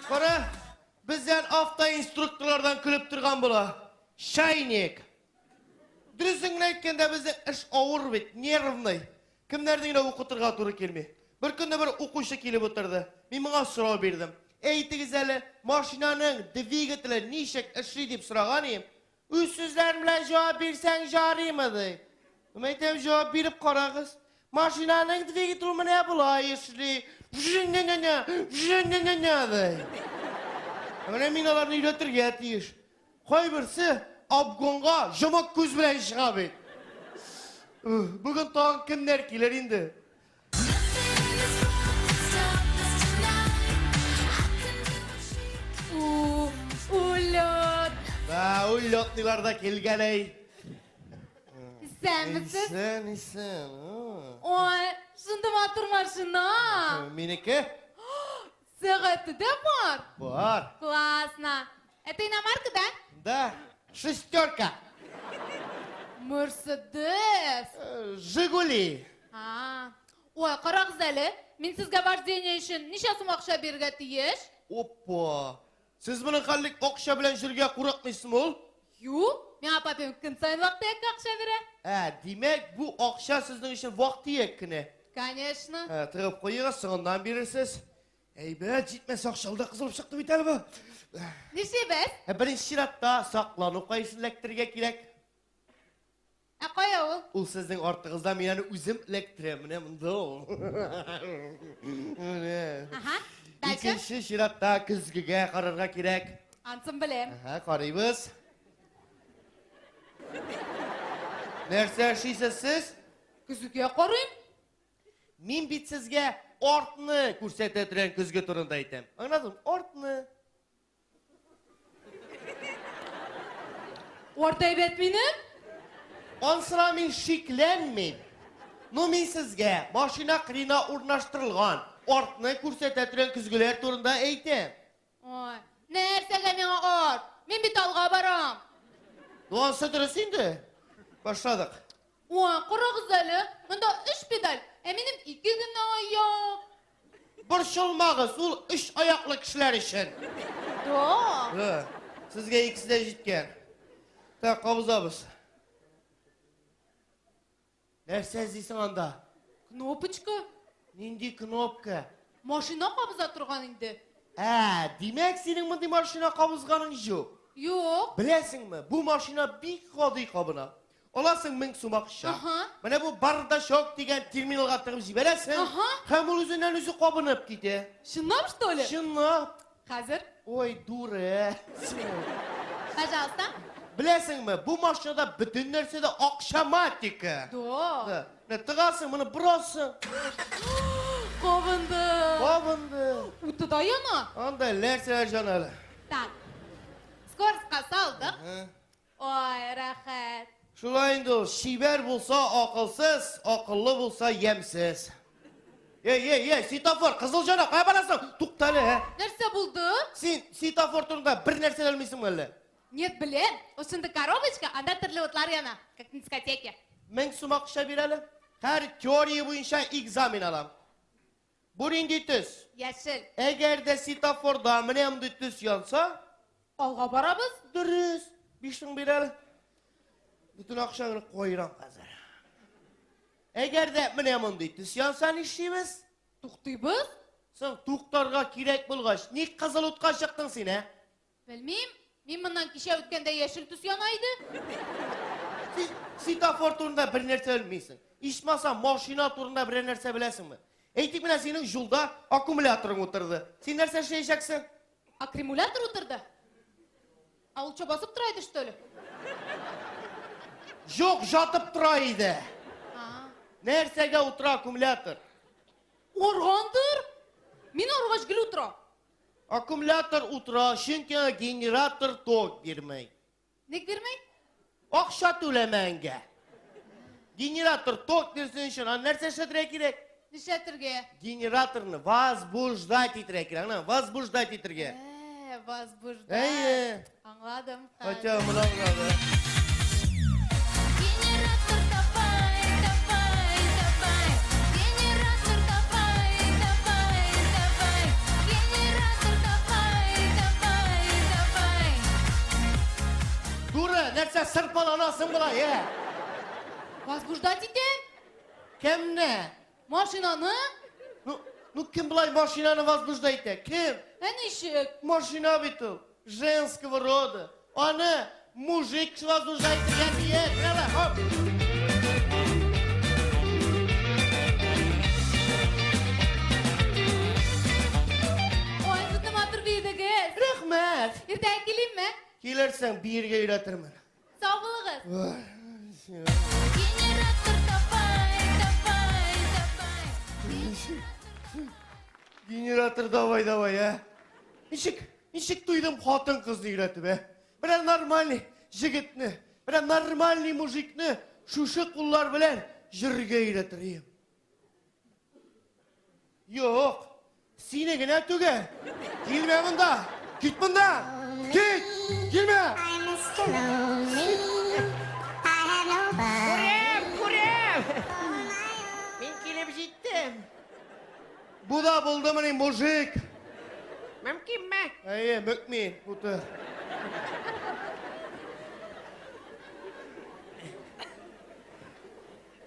Кара, бездән автоинструкторлардан көлеп торган була. Чайник. Дөресен генә әйткәндә, безнең эш авыр бит, нервный. Кемнәрне генә укытырга туры килми. Бер көнне бер укучы килеп утырды. Мин моңа сорау бирдем. Әйтегез әле, машинаның двигателе ничек эшли дип сораган идем. Үз сүзләрем белән җавап бирсәң жарыймы ди. Мин әйтәм, җавап биреп карагыз. Машинаның двигателе менә болай эшли. Вжин-ня-ня-ня, вжин-ня-ня-ня ди. Менә мин аларны өйрәтергә тиеш. Кайберсе обгонга җомык күз белән чыга бит. Бүген тагын кемнәр килер инде? Улет. Да, улетныйлар да килгән әй. Исәнмесез? Исән, исән. Ой, шундый матур машина. Минеке? Сәгате дә бар. Бар. Классно. Это иномарка, да? Да, шестерка. Мерседес. Жигули. А. Ой, карагыз әле. Мин сезгә вождение өчен ничә сум акча бирергә тиеш? Опа. Сез моның хәллек акча белән җиргә курыкмыйсызмы ул? Юк, миңа папем көн саен вак-төяккә акча бирә. Ә, димәк, бу акча сезнең өчен вак-төяк кенә. Конечно. Ә, тыгып куегыз, соңыннан бирерсез. Әйбәт, җитмәсә акчалы да кызылып чыкты бит әле бу. Нишлибез? Ә беренче чиратта саклану каешын эләктерергә кирәк. Ә кая ул? Ул сезнең артыгызда, мин аны үзем эләктерәм. Менә монда ул. Менә. Ага. Дальше. Икенче чиратта көзгегә карарга кирәк. Ансын беләм. Ага, карыйбыз. Нәрсә эшлисез сез? Көзгегә карыйм. Мин бит сезгә артны күрсәтә торган көзге турында әйтәм. Аңладыңмы? Артны. Арт әйбәт минем. Ансына мин шикләнмим. Ну мин сезгә машина кырыена урнаштырылган артны күрсәтә торган көзгеләр турында әйтәм. Ой, нәрсәгә миңа арт? Мин бит алга барам. Ну ансы дөрес инде. Башладык. Ой, карагыз әле, монда өч педаль, ә минем ике генә аяк. Борчылмагыз, ул өч аяклы кешеләр өчен. Да. Да. Сезгә икесе дә җиткән. Так, кабызабыз. Нәрсә эзлисең анда? Кнопочка. Нинди кнопка? Машина кабыза торган инде. Ә, димәк, синең мондый машина кабызганың юк. Юк. Беләсеңме, бу машина бик гади кабына. Аласың 1000 сум акча. Аһа. Менә бу бардачок дигән терминалга тыгып җибәрәсең. Аһа. Һәм ул үзеннән үзе кабынып китә. Чынлап, что ли? Чынлап. Хәзер. Ой, дура. Пожалуйста. Беләсеңме, бу машинада бөтен нәрсә дә акчаматика. Да. Да. Менә тыгасың, моны борасың. Кабынды. Кабынды. Уты да яна. Анда нәрсәләр җан әле. Так. Скоростька салдык. Ага. Ой, рәхәт. Шулай инде ул, чибәр булса акылсыз, акыллы булса ямьсез. Эй, эй, эй, светофор, кызыл җана, кая барасың? Тукта әле, ә? Нәрсә булды? Син светофор турында бер нәрсә дә белмисеңме әллә? Нет, беләм. Ошында коробочка, анда төрле утлар яна, как на дискотеке. 1000 сум акча бир әле. Һәр теория буенча экзамен алам. Бу нинди төс? Яшел. Әгәр дә светофорда менә мондый төс янса, Алга барабыз. Дөрес. 5000 бир әле. Бөтен акчаңны кайрам хәзер. Әгәр дә менә мондый төс янса нишлибез? Туктыйбыз. Соң туктарга кирәк булгач, ник кызыл утка чыктың син, ә? Белмим. Мин моннан кичә үткәндә яшел төс яна иде. Син светофор турында бер нәрсә белмисең. Ичмаса машина турында берәр нәрсә беләсеңме? Әйтик, менә синең юлда аккумуляторың утырды. Син нәрсә эшләячәксең? Аккумулятор утырды? А ул что, басып тора иде, что ли? Юк, жатып тора иде. А. Нәрсәгә утыра аккумулятор? Органдыр. Мин аргач гел утыра. Аккумулятор утыра, чөнки аңа генератор ток бирмәй. Ник бирмәй? Акча түләмәгәнгә. Генератор ток бирсен өчен аны нәрсә эшләтергә кирәк? Нишләтергә? Генераторны возбуждать итәргә кирәк. Аңа возбуждать итәргә. Возбуждать. Әйе. Аңладым. Хотя моны аңлады. Генератор давай, давай, давай. Генератор давай, давай, давай. Генератор давай, Нәрсә сырпаланасың болай, ә? Возбуждать итәм. Кемне? Машинаны. Ну, ну кем болай машинаны возбуждать итә? Кем? Ә ничек? Машина бит ул, женского рода. Аны мужик возбуждать итәргә тиеш. Яла, хоп. Ой, сезне матур биедегез. Рәхмәт. Иртәгә килимме? Килерсең, биергә өйрәтермен. Сау булыгыз. Генератор давай, давай, давай. Генератор давай, давай, ә. Ничек, ничек туйдым хатын кызны өйрәтеп, ә? Берәр нормальный җегетне, берәр нормальный мужикны шушы куллар белән җырга өйрәтер идем. Юк, сине генә түгел. Килмә монда. Кит монда. Кит! Килмә! I'm Mr. Lonely. I have nobody. Күрәм, күрәм. Мин килеп җиттем. Бу да булдымыни мужик? Мөмкинме? Әйе, мөкмин, утыр.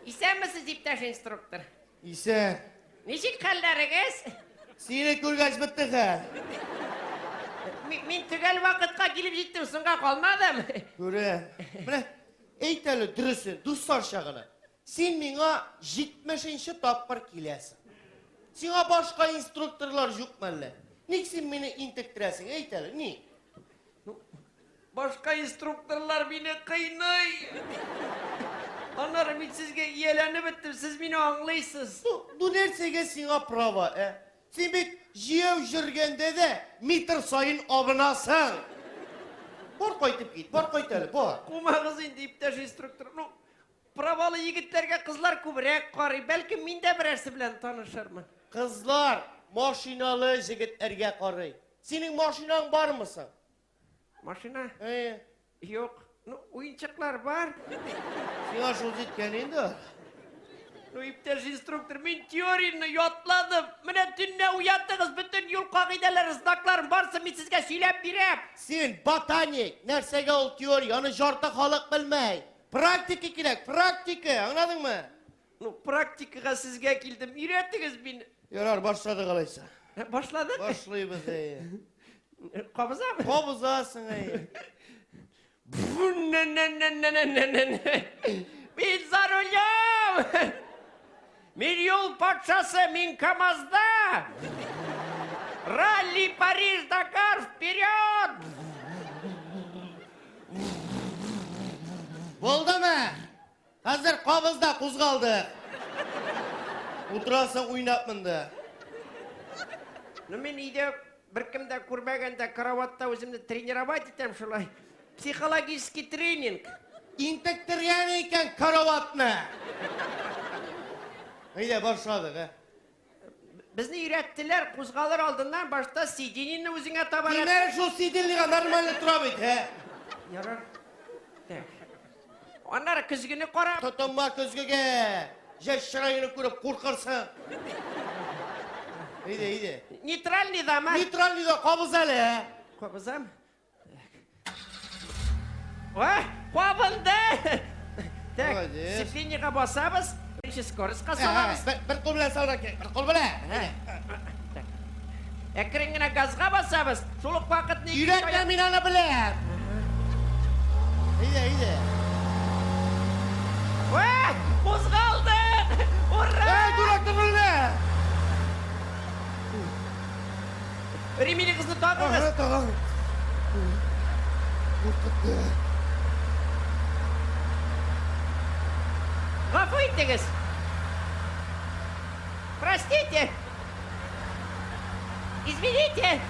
Исәнмесез, иптәш инструктор. Исән. Ничек хәлләрегез? Сине күргәч бетте хәл. Мин төгәл вакытка килеп җиттем, соңга калмадым. Күрә. Менә әйт әле дөресен, дусларча гына. Син миңа 70 тапкыр киләсең. Сиңа башка инструкторлар юкмы әллә? Ник син мине интектерәсең? Әйт әле, ник? Башка инструкторлар мине кыйный. Аннары мин сезгә ияләнеп беттем, сез мине аңлыйсыз. Ну, бу нәрсәгә сиңа права, ә? Син бит җәяү йөргәндә дә метр саен абынасың. Бар кайтып кит, бар кайт әле, бар. Кумагыз инде, иптәш инструктор. Ну, правалы егетләргә кызлар күбрәк карый. Бәлкем мин дә берәрсе белән танышырмын. Кызлар машиналы җегетләргә карый. Синең машинаң бармы соң? Машина? Әйе. Юк. Ну, уенчыклар бар. Сиңа шул җиткән инде. Ну, иптәш инструктор, мин теорияне ятладым. Менә төнлә уяттыгыз, бөтен юл кагыйдәләре, знакларын барысын мин сезгә сөйләп бирәм. Син ботаник, нәрсәгә ул теория, аны жарты халык белмәй. Практика кирәк, практика, аңладыңмы? Ну, практикага сезгә килдем. Өйрәтегез мине. Ярар, башладык алайса. Башладык? Башлыйбыз, әйе. Кабызамы? Кабызасың, әйе. Мин за рулем! Мин юл патшасы, мин КамАЗда! Ралли Париж, Дакар, вперед! Булдымы? Хәзер кабыз да кузгалдык. Утырасың уйнап монда. Ну, мин өйдә беркем дә күрмәгәндә караватта үземне тренировать итәм шулай. Психологический тренинг. Интектергән икән караватны. Әйдә, башладык, ә. Безне өйрәттеләр, кузгалыр алдыннан башта сиденьены үзеңә таба. Димәк, шул сиденьега нормально тора бит, ә? Ярар. Так. Аннары көзгене карап. Тотынма көзгегә. Җәш чыраеңны күреп куркырсың. Әйдә, әйдә. Нейтральный дамы? Нейтральныйда кабыз әле, ә? Кабызам. Ой, кабынды! Так, Молодец. сцеплениега басабыз, беренче скоростька салабыз. Бер кул белән салырга кирәк, бер кул белән. Так. Әкрен генә газга басабыз. Шул ук вакытны икенче Өйрәтмә, мин аны беләм. Әйдә, әйдә. Ой, кузгалдык! Ура! Эй, дурак түгелме? Ременегезне тагыгыз. Ага, тагам. Куркытты. Гафу итегез. Простите. Извините.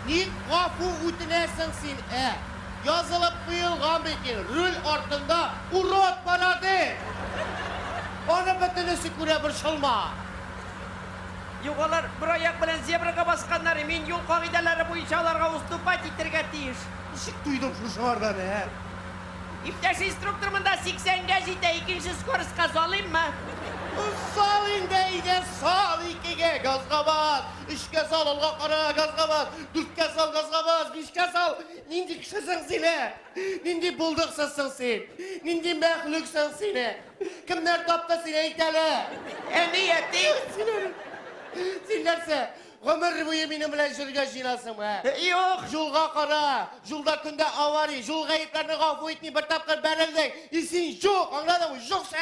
Ник гафу үтенәсең син, ә? Язылып куелган бит инде, руль артында урод парады. Аны бөтенесе күрә, борчылма. Юк, алар бер аяк белән зебрага басканнар. Мин юл кагыйдәләре буенча аларга уступать итәргә тиеш. Ничек туйдым шушылардан, ә? Иптәш инструктор, монда 80-гә җитә, икенче скоростька салыйммы? Сал инде, әйдә, сал икегә, газга бас. Өчкә сал, алга кара, газга бас. Дүрткә сал, газга бас. Бишкә сал. Нинди кешесең син, ә? Нинди булдыксызсың син? Нинди мәхлуксың син, ә? Кемнәр тапты сине, әйт әле? Әни, әти. Син әле. Син нәрсә? Гомер буе минем белән йөрергә җыенасыңмы, ә? Юк. Юлга кара, юлда көндә авария, юл гаепләрне гафу итми, бер тапкыр бәрелдең. И син юк, аңладыңмы? Юк син.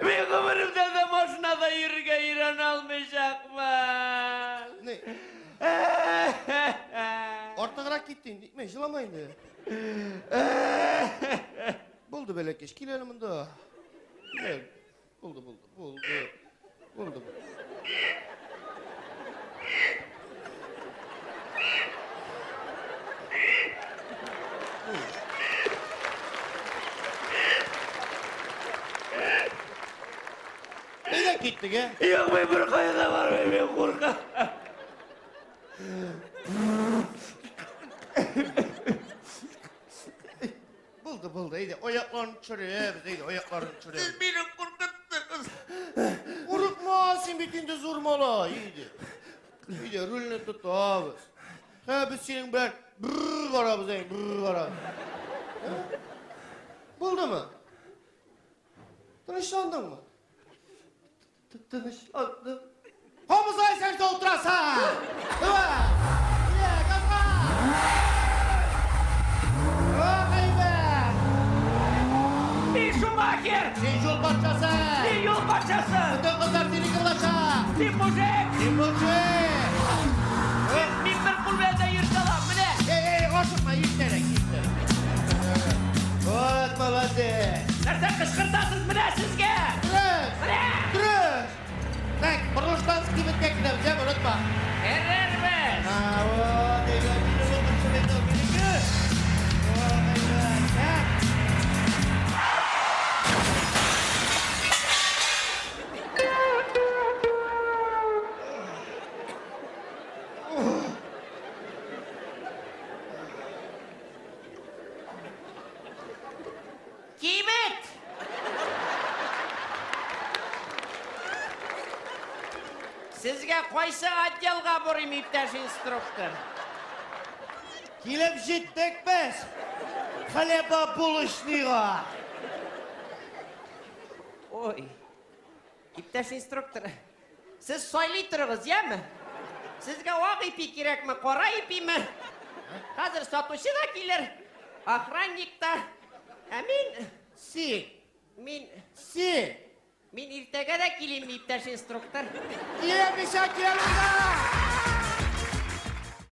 Мин гомеремдә дә машинада йөрергә өйрәнә алмаячакмын. Не? Артыграк китте инде. Итмә, җылама инде. Булды бәләкәч, кил әле монда. Кил әле. Булды, булды, булды. Булды. Әйдә киттек, ә? Юк, мин беркая да бармыйм, мин куркам. Булды, булды, әйдә, аякларын төшерәбез, әйдә, аякларын төшерәбез. Сез мине куркыттыгыз. Курыкма, син бит инде зур малай, әйдә. Әйдә, рульне тотабыз. Һә, без синең белән бррр барабыз, әй, бррр барабыз. Ә? Булдымы? Тынычландыңмы? Тынычландым. Кабызай сен дә утырасың! Давай! Әйдә, газга! Ох, әйбәт! Мин Шумахер! Син юл патшасы! Мин юл патшасы! Бөтен кызлар синеке булачак! Мин мужик! Син мужик! Мин бер кул белән дә йөртә алам, менә! Эй, эй, ашыкма, иртәрәк, иртәрәк. Вот, молодец! Нәрсә кычкыртасыз менә сезгә? Дөрес! Менә! Дөрес! Так, борылыштан кибеткә киләбез, яме, онытма. Керербез! Ha, вот, әйбәт, минем утырышы бит ул, минеке. Вот, әйбәт, так. Кибет! Сезгә кайсы отделга барыйм, иптәш инструктор? Килеп җиттек без. Хлебобулочныйга. Ой, иптәш инструктор, сез сайлый торыгыз, яме? Сезгә ак ипи кирәкме, кара ипиме? Хәзер сатучы да килер, охранник та. Ә мин, Син, мин, син. мин иртәгә дә килим, иптәш инструктор. Килеп ничә килеп монда.